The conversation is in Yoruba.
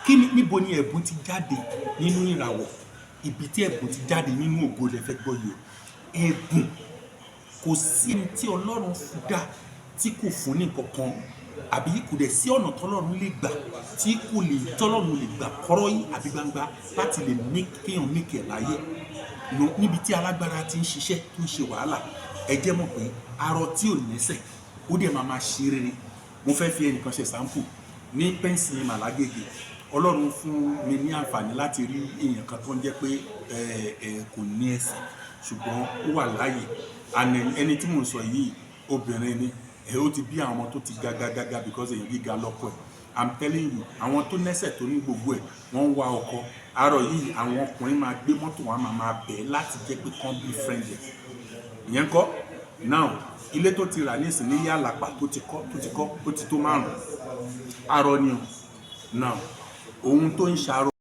Kí ni, níbo ni ẹ̀bùn ti jáde nínú ìràwọ̀? Ibi tí ẹ̀bùn ti jáde nínú ògo lẹ fẹ́ gbọ́ yìí o. Ẹ̀bùn, kò sí ẹni tí Ọlọ́run dá tí kò fún ní nǹkan kan, àbí kò dẹ̀ sí ọ̀nà tọ́lọ́run lè gbà tí kò lè, tọ́lọ́run lè gbà kọ́rọ́ yìí àbí gbangba láti lè ní kéèyàn make ẹ̀ láyé. Níbi tí alágbára ti ń ṣiṣẹ́, tó ń ṣe wàhálà, ẹ jẹ́ mọ̀ pé arọ tí ò nẹ́sẹ̀, ó dẹ̀ máa máa ṣe rere. Mo fẹ́ fi ẹnìkan ṣe sample ní pẹ́ǹsì màlágègè. Ọlọ́run fún mi ní àǹfààní láti rí èèyàn kan tó ń jẹ́ pé ẹ ẹ kò ní ẹsẹ̀, ṣùgbọ́n ó wà láàyè. And ẹni tí mò ń sọ yìí, obìnrin ni ẹ. Ó ti bí àwọn ọmọ tó ti ga ga ga ga, because èèyàn gíga lọ́kọ ẹ̀. I'm telling you, àwọn tó nẹ́sẹ̀, tó ní gbogbo ẹ̀, wọ́n ń wá ọkọ. Arọ yìí, àwọn ọkùnrin máa gbé mọ́tò, wọn máa máa bẹ̀ láti jẹ́ pé kán bí friend ẹ̀. Ìyẹn kọ́. Now, ilé tó ti rà nísìn ní Yàlàpà, tó ti kọ́, ó ti tó márùn. Arọ ni o. Now, ohun tó ń ṣarọ